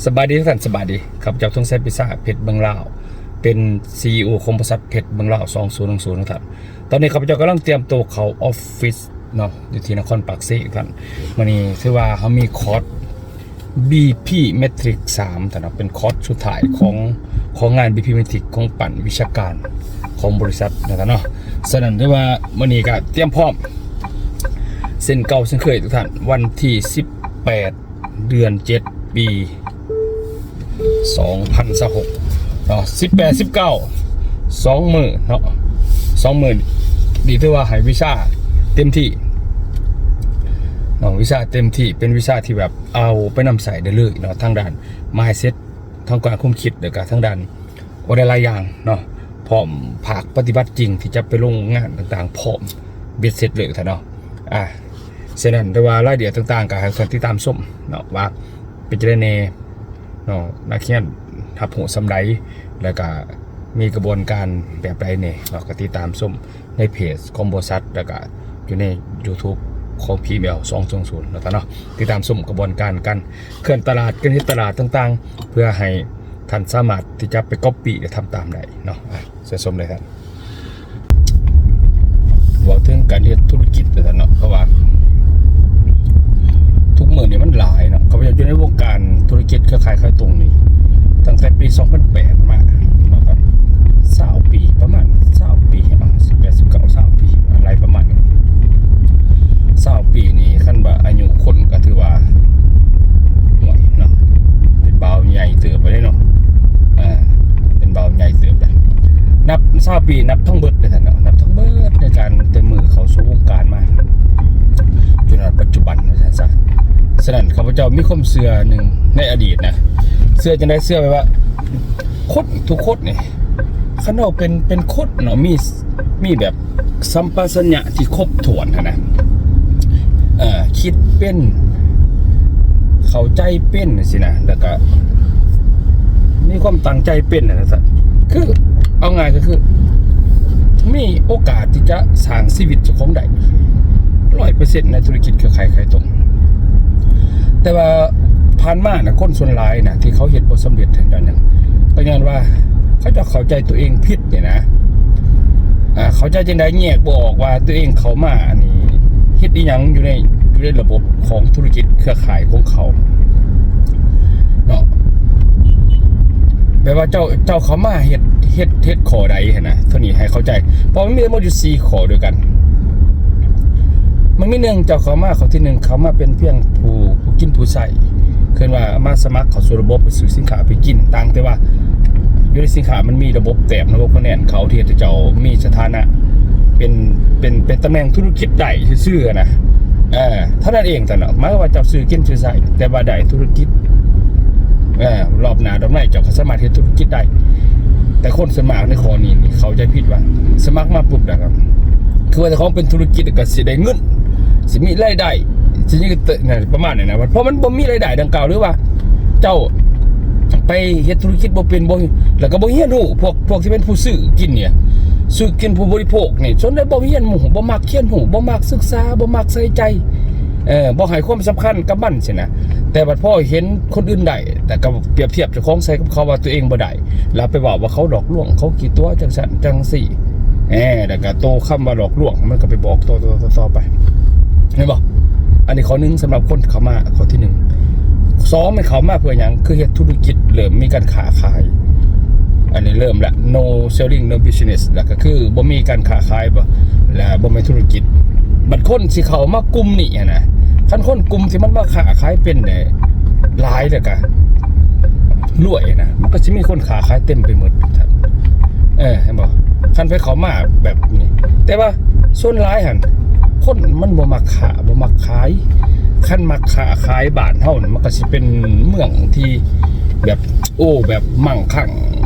ສະບາຍດີທຸກທ່ານ ສະບາຍດີ. ຂ້າພະເຈົ້າ ທອງໄຊ ປິສາ ເພັດເມືອງລາວ ເປັນ ຊີອີໂອ ຂອງບໍລິສັດເພັດເມືອງລາວ ສອງສູນໜຶ່ງສູນ ທຸກທ່ານ. ຕອນນີ້ຂ້າພະເຈົ້າກຳລັງຕຽມໂຕເຂົ້າອອບຟິດເນາະ ຢູ່ທີ່ນະຄອນປາກເຊ ທຸກທ່ານ. ມື້ນີ້ຖືວ່າເຮົາມີຄອດ ບີພີ ແມັດທຣິກສາມ ທ່ານເນາະ ເປັນຄອດສຸດທ້າຍຂອງ ຂອງງານ ບີພີ ແມັດທຣິກ ຂອງປັ້ນວິຊາການຂອງບໍລິສັດ ນະທ່ານເນາະ. ສະນັ້ນຖືວ່າມື້ນີ້ກະຕຽມພ້ອມເຊັ່ນເກົ່າເຊັ່ນເຄີຍ ທຸກທ່ານ. ວັນທີສິບແປດ ເດືອນເຈັດ ປີສອງພັນຊາວຫົກເນາະ ສິບແປດ ສິບເກົ້າ ສອງມື້ເນາະ ສອງມື້ນີ້ຖືວ່າໃຫ້ວິຊາເຕັມທີ່ເນາະ ວິຊາເຕັມທີ່ ເປັນວິຊາທີ່ແບບເອົາໄປນຳໃຊ້ໄດ້ເລີຍເນາະ ທາງດ້ານ ມາຍເຊັດ ທາງການຄວາມຄິດ ແລ້ວກະທາງດ້ານ ໂອ້ ຫຼາຍໆຢ່າງເນາະ ພ້ອມພາກປະຕິບັດຈິງທີ່ຈະໄປລົງງານຕ່າງໆ ພ້ອມເບັດເສັດເລີຍທ່ານເນາະ. ອາ ສະນັ້ນ ແຕ່ວ່າລາຍລະອຽດຕ່າງໆ ກໍໃຫ້ທ່ານຕິດຕາມຊົມເນາະ ວ່າເປັນຈັ່ງໃດແດ່ເນາະ ນັກຮຽນຮັບຮູ້ສ່ຳໃດ ແລ້ວກະມີກະບວນການແບບໃດແດ່ເນາະ ກໍຕິດຕາມຊົມ ໃນເພຈຂອງບໍລິສັດ ແລ້ວກະຢູ່ໃນຢູທູບຂອງ ພີແອລ ສອງສອງສູນ ເນາະທ່ານເນາະ. ຕິດຕາມຊົມກະບວນການການເຄື່ອນຕະຫຼາດ ການເຮັດຕະຫຼາດຕ່າງໆ ເພື່ອໃຫ້ທ່ານສາມາດທີ່ຈະໄປກັອບປີ້ ແລະ ທຳຕາມໄດ້ເນາະ. ອາ ເຊີນຊົມເລີຍທ່ານ. ເວົ້າເຖິງການເຮັດທຸລະກິດ ວ່າຊັ້ນເນາະ ເພາະວ່າທຸກມື້ນີ້ມັນຫຼາຍເນາະ. ຂ້າພະເຈົ້າຢູ່ໃນວົງການທຸລະກິດເຄືອຂ່າຍຂາຍຕົງນີ້ ຕັ້ງແຕ່ປີສອງພັນແປດມາເນາະ ກໍຊາວປີ ປະມານຊາວປີ ອາ ສິບແປດ ສິບເກົ້າ ຊາວປີ ອາ ໄລ່ປະມານນີ້ ຊາວປີນີ້ ຄັນວ່າອາຍຸຄົນກໍຖືວ່າ ໂອ້ຍເນາະ ເປັນບ່າວໃຫຍ່ເຕີບໄປເດ້ເນາະ. ເປັນບ່າວໃຫຍ່ເຕີບໄດ້ ນັບຊາວປີ ນັບທັງເບິດເດ້ທ່ານເນາະ ນັບທັງເບິດໃນການແຕ່ມື້ເຂົ້າສູ່ວົງການມາ ຈົນຮອດປັດຈຸບັນ ວ່າຊັ້ນຊະ. ສະນັ້ນ ຂ້າພະເຈົ້າມີຄວາມເຊື່ອໜຶ່ງໃນອະດີດນະ ເຊື່ອຈັ່ງໃດ ເຊື່ອແບບວ່າຄົນທຸກຄົນນີ້ ຄັນເຮົາເປັນ ເປັນຄົນເນາະ ມີ ມີແບບສຳປະຊັນຍະທີ່ຄົບຖ້ວນຫັ້ນນະ ເອີ ຄິດເປັນ ເຂົ້າໃຈເປັນຈັ່ງຊີ້ນະ ແລ້ວກະມີຄວາມຕັ້ງໃຈເປັນຫັ້ນນະ ຄືເອົາງ່າຍກໍຄືມີໂອກາດທີ່ຈະສ້າງຊີວິດເຈົ້າຂອງໄດ້ຮ້ອຍເປີເຊັນ ໃນທຸລະກິດເຄືອຂ່າຍຂາຍຕົງ. ແຕ່ວ່າຜ່ານມານະ ຄົນສ່ວນຫຼາຍນະ ທີ່ເຂົາເຮັດບໍ່ສຳເລັດ ເຮັດອັນນັ້ນ ກໍຍ້ອນວ່າເຂົາເຈົ້າເຂົ້າໃຈຕົວເອງຜິດນີ້ນະ. ອາ ເຂົ້າໃຈຈັ່ງໃດ ແຍກບໍ່ອອກວ່າຕົວເອງເຂົ້າມາອັນນີ້ເຮັດອີ່ຫຍັງຢູ່ໃນ ຢູ່ໃນລະບົບຂອງທຸລະກິດເຄືອຂ່າຍຂອງເຂົາເນາະ. ແບບວ່າເຈົ້າ ເຈົ້າເຂົ້າມາເຮັດ ເຮັດ ເຮັດຂໍ້ໃດຫັ້ນນະ ໂຕນີ້ໃຫ້ເຂົ້າໃຈ ເພາະມັນມີທັງໝົດຢູ່ສີ່ຂໍ້ດ້ວຍກັນ. ມັນມີ ໜຶ່ງ ເຈົ້າເຂົ້າມາ ຂໍ້ທີໜຶ່ງ ເຂົ້າມາເປັນພຽງຜູ້ ຜູ້ກິນຜູ້ໃຊ້ ຄືວ່າມາສະໝັກເຂົ້າສູ່ລະບົບ ໄປຊື້ສິນຄ້າໄປກິນ ຕ່າງແຕ່ວ່າຢູ່ໃນສິນຄ້າມັນມີລະບົບແຕ້ມ ລະບົບຄະແນນເຂົາ ທີ່ເຮັດໃຫ້ເຈົ້າມີສະຖານະເປັນ ເປັນ ເປັນຕຳແໜ່ງທຸລະກິດໄດ້ຊື່ໆນະ. ເອີ ເທົ່ານັ້ນເອງ ເທົ່ານັ້ນ ໝາຍຄວາມວ່າເຈົ້າຊື້ກິນຊື້ໃຊ້ ແຕ່ວ່າໄດ້ທຸລະກິດ ເອີ ລອບໜ້າດອກໄມ້ເຈົ້າກໍສາມາດເຮັດທຸລະກິດໄດ້. ແຕ່ຄົນສ່ວນມາກໃນຂໍ້ນີ້ນີ້ເຂົ້າໃຈຜິດວ່າ ສະໝັກມາປຸບແລ້ວກໍ ຄືວ່າເຈົ້າຂອງເປັນທຸລະກິດກໍຊິໄດ້ເງິນ ຊິມີລາຍໄດ້ ຊິມີເງິນ ປະມານນັ້ນນະ. ເພາະມັນບໍ່ມີລາຍໄດ້ດັ່ງກ່າວ ຫຼືວ່າເຈົ້າໄປເຮັດທຸລະກິດບໍ່ເປັນ ບໍ່ ແລ້ວກໍບໍ່ຮຽນຮູ້ ພວກ ພວກທີ່ເປັນຜູ້ຊື້ກິນນີ້ ຊື້ກິນ ຜູ້ບໍລິໂພກນີ້ ສ່ວນໃຫຍ່ບໍ່ຮຽນຮູ້ ບໍ່ມັກຮຽນຮູ້ ບໍ່ມັກສຶກສາ ບໍ່ມັກໃສ່ໃຈ ເອີ ບໍ່ໃຫ້ຄວາມສຳຄັນກັບມັນຊີ້ນະ. ແຕ່ບັດພໍເຫັນຄົນອື່ນໄດ້ ແຕ່ກໍປຽບທຽບເຈົ້າຂອງໃສ່ກັບເຂົາວ່າຕົວເອງບໍ່ໄດ້ ແລ້ວໄປເວົ້າວ່າເຂົາຫຼອກລວງ ເຂົາຂີ້ຕົວະ ຈັ່ງຊັ້ນຈັ່ງຊີ້ ແອ ແລ້ວກໍໂຕຄຳວ່າຫຼອກລວງ ມັນກໍໄປບອກຕໍ່ ຕໍ່ ຕໍ່ ຕໍ່ໄປ ເຫັນບໍ່? ອັນນີ້ຂໍ້ໜຶ່ງ ສຳລັບຄົນເຂົ້າມາ ຂໍ້ທີໜຶ່ງ. ສອງ ແມ່ນເຂົ້າມາເພື່ອຫຍັງ? ຄືເຮັດທຸລະກິດ ເລີ່ມມີການຄ້າຂາຍ ອັນນີ້ເລີ່ມລະ no selling no business ແລ້ວກໍຄືບໍ່ມີການຄ້າຂາຍ ແລ້ວບໍ່ແມ່ນທຸລະກິດ. ບັດຄົນຊິເຂົ້າມາກຸ່ມນີ້ຫັ້ນນະ ຄັນຄົນກຸ່ມທີ່ມັນມາຄ້າຂາຍເປັນແດ່ ຫຼາຍແລ້ວກະລວຍນະ ມັນກໍຊິມີຄົນຄ້າຂາຍເຕັມໄປໝົດ ເອີ ເຫັນບໍ່? ຄັນໄປເຂົ້າມາແບບນີ້ ແຕ່ວ່າສ່ວນຫຼາຍຫັ້ນ ຄົນມັນບໍ່ມັກຄ້າ ບໍ່ມັກຂາຍ. ຄັນມັກຄ້າຂາຍບ້ານເຮົານີ້ ມັນກໍຊິເປັນເມືອງທີ່ແບບ ໂອ້ ແບບມັ່ງຄັ່ງ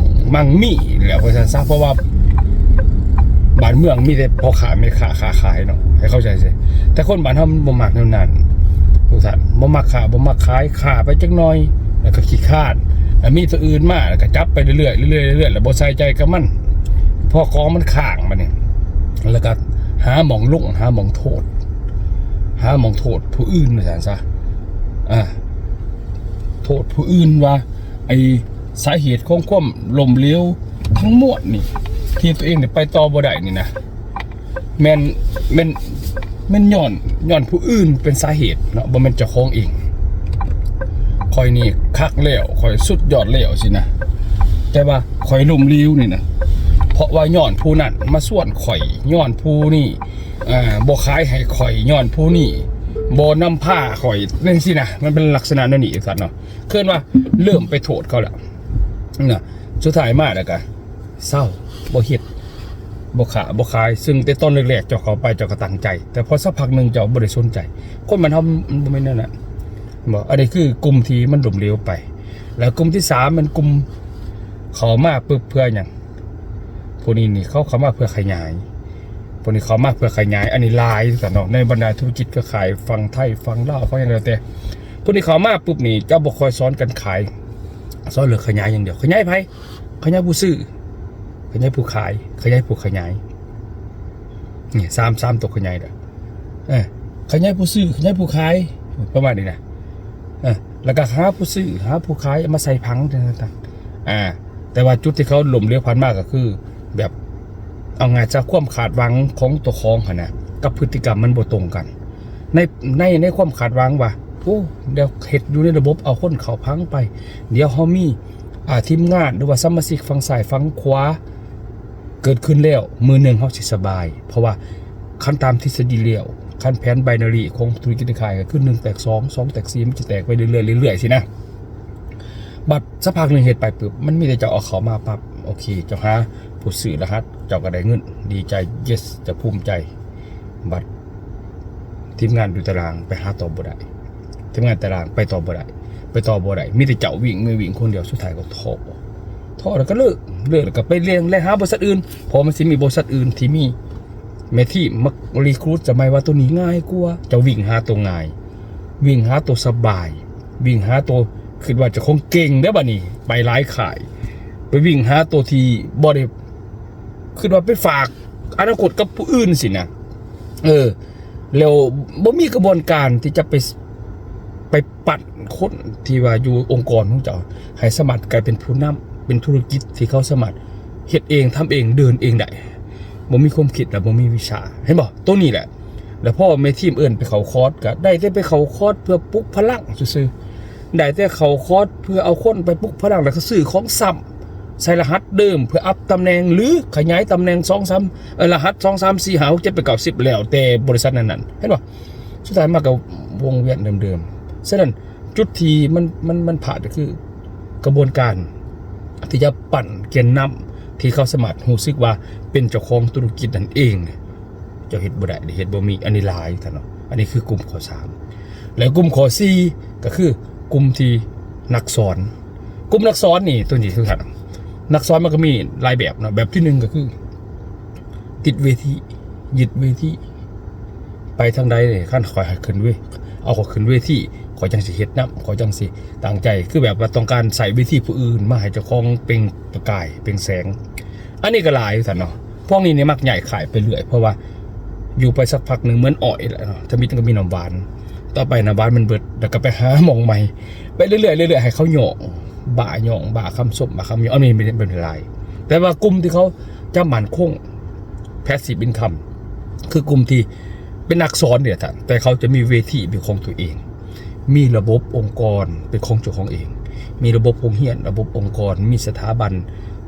ມັ່ງມີແຫຼະ ວ່າຊັ້ນຊະ ເພາະວ່າບ້ານເມືອງມີແຕ່ພໍ່ຄ້າແມ່ຄ້າຄ້າຂາຍເນາະ ໃຫ້ເຂົ້າໃຈຊິ. ແຕ່ຄົນບ້ານເຮົາມັນບໍ່ມັກແນວນັ້ນ ທຸກທ່ານ ບໍ່ມັກຄ້າ ບໍ່ມັກຂາຍ ຄ້າໄປຈັກໜ່ອຍ ແລ້ວກໍຂີ້ຄ້ານ ແລ້ວມີຕົວອື່ນມາ ແລ້ວກໍຈັບໄປເລື້ອຍໆ ເລື້ອຍໆ ເລື້ອຍໆ ແລ້ວບໍ່ໃສ່ໃຈກັບມັນ ພໍຂອງມັນຄ້າງບາດນີ້ ແລ້ວກໍຫາໝ່ອງລົງ ຫາໝ່ອງໂທດ ຫາໝ່ອງໂທດຜູ້ອື່ນ ວ່າຊັ້ນຊະ ອາ. ໂທດຜູ້ອື່ນວ່າ ໄອ້ສາເຫດຂອງຄວາມລົ້ມເຫຼວທັງໝົດນີ້ ທີ່ຕົວເອງໄດ້ໄປຕໍ່ບໍ່ໄດ້ນີ້ນະ ແມ່ນ ແມ່ນ ແມ່ນຍ້ອນ ຍ້ອນຜູ້ອື່ນເປັນສາເຫດເນາະ ບໍ່ແມ່ນເຈົ້າຂອງເອງ. ຂ້ອຍນີ້ຄັກແລ້ວ ຂ້ອຍສຸດຍອດແລ້ວຊີ້ນະ ແຕ່ວ່າຂ້ອຍລົ້ມເຫຼວນີ້ນະ ເພາະວ່າຍ້ອນຜູ້ນັ້ນມາຊວນຂ້ອຍ ຍ້ອນຜູ້ນີ້ ອ່າ ບໍ່ຂາຍໃຫ້ຂ້ອຍ ຍ້ອນຜູ້ນີ້ບໍ່ນຳພາຂ້ອຍ ຈັ່ງຊີ້ນະ. ມັນເປັນລັກສະນະແນວນີ້ ຈັ່ງຊັ້ນເນາະ. ເອີ້ນວ່າເລີ່ມໄປໂທດເຂົາແລ້ວນະ ສຸດທ້າຍມາແລ້ວກະເຊົາ ບໍ່ເຮັດ ບໍ່ຄ້າບໍ່ຂາຍ. ຊຶ່ງແຕ່ຕອນແລກໆເຈົ້າເຂົ້າໄປເຈົ້າກໍຕັ້ງໃຈ ແຕ່ພໍສັກພັກໜຶ່ງເຈົ້າບໍ່ໄດ້ສົນໃຈ. ຄົນບ້ານເຮົາມັນບໍ່ແມ່ນແນວນັ້ນ ບໍ່. ອັນນີ້ຄືກຸ່ມທີ່ມັນລົ້ມເຫຼວໄປ. ແລ້ວກຸ່ມທີສາມແມ່ນກຸ່ມເຂົ້າມາປຶບເພື່ອຫຍັງ? ພວກນີ້ນີ້ເຂົາເຂົ້າມາເພື່ອຂະຫຍາຍ ພວກນີ້ເຂົ້າມາເພື່ອຂະຫຍາຍ ອັນນີ້ຫຼາຍຄືກັນເນາະ ໃນບັນດາທຸລະກິດເຄືອຂ່າຍຝັ່ງໄທ ຝັ່ງລາວ ຝັ່ງຫຍັງແລ້ວແຕ່. ພວກນີ້ເຂົ້າມາປຶບນີ້ ເຈົ້າບໍ່ຄ່ອຍສອນກັນຂາຍ ສອນເລື່ອງຂະຫຍາຍຢ່າງດຽວ. ຂະຫຍາຍໃຜ? ຂະຫຍາຍຜູ້ຊື້ ຂະຫຍາຍຜູ້ຂາຍ ຂະຫຍາຍຜູ້ຂະຫຍາຍ. ນີ້ ສາມ ສາມຕົວຂະຫຍາຍເດີ ເອີ ຂະຫຍາຍຜູ້ຊື້ ຂະຫຍາຍຜູ້ຂາຍ ປະມານນີ້ນະ. ເອີ ແລ້ວກໍຫາຜູ້ຊື້ ຫາຜູ້ຂາຍ ເອົາມາໃສ່ຜັງຕ່າງໆ. ອ່າ ແຕ່ວ່າຈຸດທີ່ເຂົາລົ້ມເຫຼວຜ່ານມາກໍຄື ແບບ ເອົາງ່າຍຊະ ຄວາມຄາດຫວັງຂອງເຈົ້າຂອງຫັ້ນນະ ກັບພຶດຕິກຳມັນບໍ່ຕົງກັນ. ໃນ ໃນ ໃນຄວາມຄາດຫວັງວ່າ ໂອ້ ດຽວເຮັດຢູ່ໃນລະບົບ ເອົາຄົນເຂົ້າຜັງໄປ ດຽວເຮົາມີ ອ່າ ທີມງານ ຫຼືວ່າສະມາຊິກຝັ່ງຊ້າຍຝັ່ງຂວາ ເກີດຂຶ້ນແລ້ວ ມື້ໜຶ່ງເຮົາຊິສະບາຍ. ເພາະວ່າຄັນຕາມທິດສະດີແລ້ວ ຄັນແຜນໄບນາຣີຂອງທຸລະກິດເຄື່ອນຂາຍ ກໍຄືໜຶ່ງແຕກສອງ ສອງແຕກສີ່ ມັນຈະແຕກໄປເລື້ອຍໆ ເລື້ອຍໆ ຊີ້ນະ. ບັດສັກພັກໜຶ່ງເຮັດໄປປຶບ ມັນມີແຕ່ເຈົ້າເອົາເຂົ້າມາປັບ ໂອເຄ ເຈົ້າຫາຜູ້ຊື້ລະຫັດ ເຈົ້າກໍໄດ້ເງິນ ດີໃຈ ເຢສ ເຈົ້າພູມໃຈ. ບັດທີມງານຢູ່ຕາລາງໄປຫາຕໍ່ບໍ່ໄດ້ ທີມງານຕາລາງໄປຕໍ່ບໍ່ໄດ້ ໄປຕໍ່ບໍ່ໄດ້ ມີແຕ່ເຈົ້າວິ່ງ ເມື່ອຍວິ່ງຄົນດຽວ ສຸດທ້າຍກໍທໍ້ ທໍ້ແລ້ວກໍເລີກ ເລີກແລ້ວກໍໄປແລ່ນ ແລ່ນຫາບໍລິສັດອື່ນ ເພາະມັນຊິມີບໍລິສັດອື່ນທີ່ມີແມ່ທີມມາຣີຄຣູດສະໄໝວ່າໂຕນີ້ງ່າຍກວ່າ. ເຈົ້າວິ່ງຫາໂຕງ່າຍ ວິ່ງຫາໂຕສະບາຍ ວິ່ງຫາໂຕຄິດວ່າເຈົ້າຂອງເກັ່ງເດ້. ບັດນີ້ໄປຫຼາຍຄ້າຍ ໄປວິ່ງຫາໂຕທີ່ບໍ່ໄດ້ ຄືວ່າໄປຝາກອະນາຄົດກັບຜູ້ອື່ນຊີ້ນະ. ເອີ ແລ້ວບໍ່ມີກະບວນການທີ່ຈະໄປ ໄປປັ້ນຄົນທີ່ວ່າຢູ່ອົງກອນຂອງເຈົ້າ ໃຫ້ສາມາດກາຍເປັນຜູ້ນຳ ເປັນທຸລະກິດທີ່ເຂົາສາມາດເຮັດເອງ ທຳເອງ ເດີນເອງໄດ້ ບໍ່ມີຄວາມຄິດ ແລະ ບໍ່ມີວິຊາ ເຫັນບໍ່? ໂຕນີ້ແຫຼະ. ແລ້ວພໍແມ່ທີມເອີ້ນໄປເຂົ້າຄອດ ກໍໄດ້ແຕ່ໄປເຂົ້າຄອດເພື່ອປຸກພະລັງຊື່ໆ ໄດ້ແຕ່ເຂົ້າຄອດເພື່ອເອົາຄົນໄປປຸກພະລັງ ແລ້ວກໍຊື້ຂອງຊ້ຳ ໃສ່ລະຫັດເດີມເພື່ອອັບຕຳແໜ່ງ ຫຼື ຂະຫຍາຍຕຳແໜ່ງສອງສາມ ເອີ ລະຫັດສອງສາມສີ່ຫ້າຫົກເຈັດແປດເກົ້າສິບ ແລ້ວແຕ່ບໍລິສັດນັ້ນໆ ເຫັນບໍ່? ສຸດທ້າຍມາກໍວົງວຽນເດີມໆ. ສະນັ້ນ ຈຸດທີ່ມັນ ມັນ ມັນພາດກໍຄື ກະບວນການທີ່ຈະປັ້ນແກນນຳທີ່ເຂົາສາມາດຮູ້ສຶກວ່າເປັນເຈົ້າຂອງທຸລະກິດນັ້ນເອງ ເຈົ້າເຮັດບໍ່ໄດ້ ເຮັດບໍ່ມີ ອັນນີ້ຫຼາຍທ່ານເນາະ. ອັນນີ້ຄືກຸ່ມຂໍ້ສາມ ແລະ ກຸ່ມຂໍ້ສີ່ ກໍຄືກຸ່ມທີ່ນັກສອນ ກຸ່ມນັກສອນນີ້ ຕົວນີ້ຄືກັນ ນັກສອນມັນກໍມີຫຼາຍແບບເນາະ. ແບບທີໜຶ່ງກໍຄື ຕິດເວທີ ຍຶດເວທີ ໄປທາງໃດນີ້ ຄັນຂ້ອຍໃຫ້ຂຶ້ນເວ ເອົາຂ້ອຍຂຶ້ນເວທີ ຂ້ອຍຈັ່ງຊິເຮັດນຳ ຂ້ອຍຈັ່ງຊິຕັ້ງໃຈ ຄືແບບວ່າຕ້ອງການໃຊ້ເວທີຜູ້ອື່ນມາໃຫ້ເຈົ້າຂອງເປັ່ງປະກາຍເປັ່ງແສງ. ອັນນີ້ກໍຫຼາຍຄືກັນເນາະ. ພວກນີ້ນີ້ມັກຍ້າຍຄ້າຍໄປເລື້ອຍ ເພາະວ່າຢູ່ໄປສັກພັກໜຶ່ງເໝືອນອ້ອຍແລ້ວເນາະ ທຳອິດກໍມີນ້ຳຫວານ ຕໍ່ໄປນ້ຳຫວານມັນເບິດ ແລ້ວກໍໄປຫາໝ່ອງໃໝ່ ໄປເລື້ອຍໆ ເລື້ອຍໆ ໃຫ້ເຂົາຍ້ອງ ບ້າຍ້ອງ ບ້າຄຳຊົມ ບ້າຄຳຍ້ອງ ອັນນີ້ມັນເປັນຫຼາຍ. ແຕ່ວ່າກຸ່ມທີ່ເຂົາຈະໝັ້ນຄົງ passive income ຄືກຸ່ມທີ່ເປັນນັກສອນນີ້ແຫຼະທ່ານ ແຕ່ເຂົາຈະມີເວທີເປັນຂອງຕົວເອງ ມີລະບົບອົງກອນເປັນຂອງເຈົ້າຂອງເອງ ມີລະບົບໂຮງຮຽນ ລະບົບອົງກອນ ມີສະຖາບັນ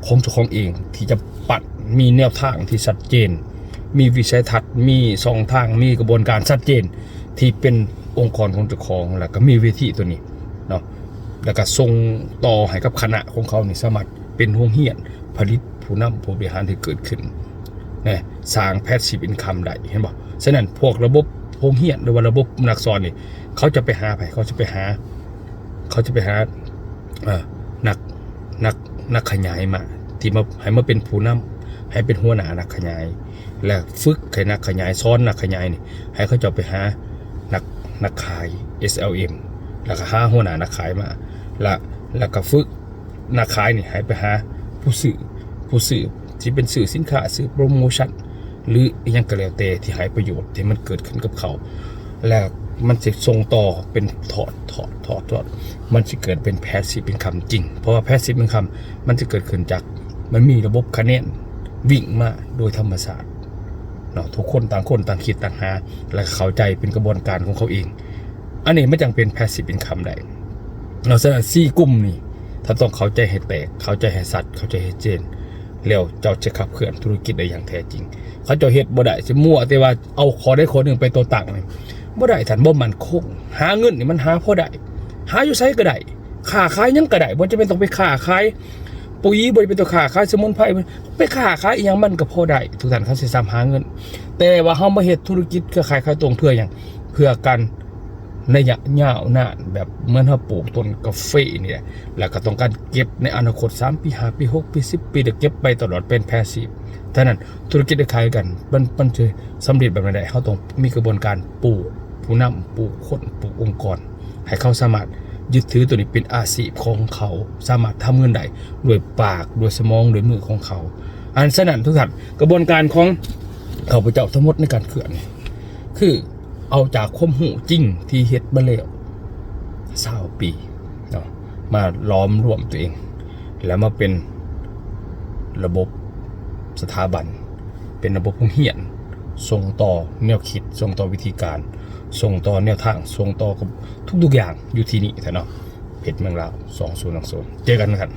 ຂອງເຈົ້າຂອງເອງ ທີ່ຈະປັດ ມີແນວທາງທີ່ຊັດເຈນ ມີວິໄສທັດ ມີຊ່ອງທາງ ມີກະບວນການຊັດເຈນ ທີ່ເປັນອົງກອນຂອງເຈົ້າຂອງ ແລ້ວກໍມີເວທີຕົວນີ້ເນາະ ແລ້ວກໍສົ່ງຕໍ່ໃຫ້ກັບຄະນະຂອງເຂົານີ້ ສາມາດເປັນໂຮງຮຽນ ຜະລິດຜູ້ນຳຜູ້ບໍລິຫານທີ່ເກີດຂຶ້ນນະ ສ້າງ passive income ໄດ້ ເຫັນບໍ່? ສະນັ້ນ ພວກລະບົບໂຮງຮຽນ ຫຼືວ່າລະບົບນັກສອນນີ້ ເຂົາຈະໄປຫາໃຜ? ເຂົາຈະໄປຫາ ເຂົາຈະໄປຫາ ເອີ ນັກ ນັກ ນັກຂະຫຍາຍມາ ທີ່ມາ ໃຫ້ມາເປັນຜູ້ນຳ ໃຫ້ເປັນຫົວໜ້ານັກຂະຫຍາຍ ແລະ ຝຶກໃຫ້ນັກຂະຫຍາຍ ສອນນັກຂະຫຍາຍນີ້ ໃຫ້ເຂົາເຈົ້າໄປຫານັກ ນັກຂາຍ ເອສແອລເອັມ ແລ້ວກໍຫາຫົວໜ້ານັກຂາຍມາ ແລະ ແລ້ວກໍຝຶກ ນັກຂາຍນີ້ໃຫ້ໄປຫາຜູ້ຊື້ ຜູ້ຊື້ທີ່ເປັນຊື້ສິນຄ້າ ຊື້ໂປຣໂມຊັນ ຫຼືອີ່ຫຍັງກໍແລ້ວແຕ່ທີ່ໃຫ້ປະໂຫຍດທີ່ມັນເກີດຂຶ້ນກັບເຂົາ ແລ້ວ ມັນຊິສົ່ງຕໍ່ເປັນທອດ ທອດ ທອດ ທອດ ມັນຊິເກີດເປັນ passive income ຈິງ ເພາະວ່າ passive income ມັນຊິເກີດຂຶ້ນຈາກ ມັນມີລະບົບຄະແນນວິ່ງມາໂດຍທຳມະຊາດເນາະ. ທຸກຄົນຕ່າງຄົນຕ່າງຄິດຕ່າງຫາ ແລະ ເຂົ້າໃຈເປັນກະບວນການຂອງເຂົາເອງ. ອັນນີ້ມັນຈັ່ງເປັນ passive income ໄດ້ເນາະ. ສະນັ້ນ ສີ່ກຸ່ມນີ້ ທ່ານຕ້ອງເຂົ້າໃຈໃຫ້ແຕກ ເຂົ້າໃຈໃຫ້ຊັດ ເຂົ້າໃຈໃຫ້ເຈນ ແລ້ວເຈົ້າຈະຂັບເຄື່ອນທຸລະກິດໄດ້ຢ່າງແທ້ຈິງ. ເຂົາເຈົ້າເຮັດບໍ່ໄດ້ ຊິມົວແຕ່ວ່າເອົາຂໍ້ໃດຂໍ້ໜຶ່ງໄປຕົວຕັ້ງນີ້ ບໍ່ໄດ້ທ່ານ ບໍ່ໝັ້ນຄົງ. ຫາເງິນນີ້ມັນຫາພໍໄດ້ ຫາຢູ່ໃສກໍໄດ້ ຄ້າຂາຍຫຍັງກໍໄດ້ ບໍ່ຈຳເປັນຕ້ອງໄປຄ້າຂາຍປຸ໋ຍ ບໍ່ຈຳເປັນຕ້ອງຄ້າຂາຍສະໝຸນໄພ ໄປຄ້າຂາຍອີ່ຫຍັງມັນກໍພໍໄດ້ ທຸກທ່ານ ຄັນຊິຊ້ຳຫາເງິນ. ແຕ່ວ່າເຮົາມາເຮັດທຸລະກິດເຄືອຂ່າຍຂາຍຕົງເພື່ອຫຍັງ? ເພື່ອການໄລຍະຍາວນານ ແບບເໝືອນເຮົາປູກຕົ້ນກາເຟນີ້ແຫຼະ ແລ້ວກໍຕ້ອງການເກັບໃນອະນາຄົດ ສາມປີ ຫ້າປີ ຫົກປີ ສິບປີ ແລ້ວເກັບໄປຕະຫຼອດເປັນ passive. ສະນັ້ນ ທຸລະກິດເຄື່ອຂ່າຍກັນ ມັນ ມັນຈະສຳເລັດແບບໃດໄດ້? ເຮົາຕ້ອງມີກະບວນການປູກຜູ້ນຳ ປູກຄົນ ປູກອົງກອນ ໃຫ້ເຂົາສາມາດຍຶດຖືໂຕນີ້ເປັນອາຊີບຂອງເຂົາ ສາມາດທຳເງິນໄດ້ດ້ວຍປາກ ດ້ວຍສະໝອງ ດ້ວຍມືຂອງເຂົາ. ອັນສະນັ້ນ ທຸກທ່ານ ກະບວນການຂອງຂ້າພະເຈົ້າທັງໝົດໃນການເຄື່ອນນີ້ ຄືເອົາຈາກຄວາມຮູ້ຈິງທີ່ເຮັດມາແລ້ວຊາວປີເນາະ ມາຫຼອມລວມຕົວເອງ ແລ້ວມາເປັນລະບົບສະຖາບັນ ເປັນລະບົບໂຮງຮຽນ ສົ່ງຕໍ່ແນວຄິດ ສົ່ງຕໍ່ວິທີການ ສົ່ງຕໍ່ແນວທາງ ສົ່ງຕໍ່ກັບທຸກໆຢ່າງຢູ່ທີ່ນີ້ແທ້ເນາະ. ເພັດເມືອງລາວ ສອງສູນສອງສູນ ເຈີກັນນະທ່ານ.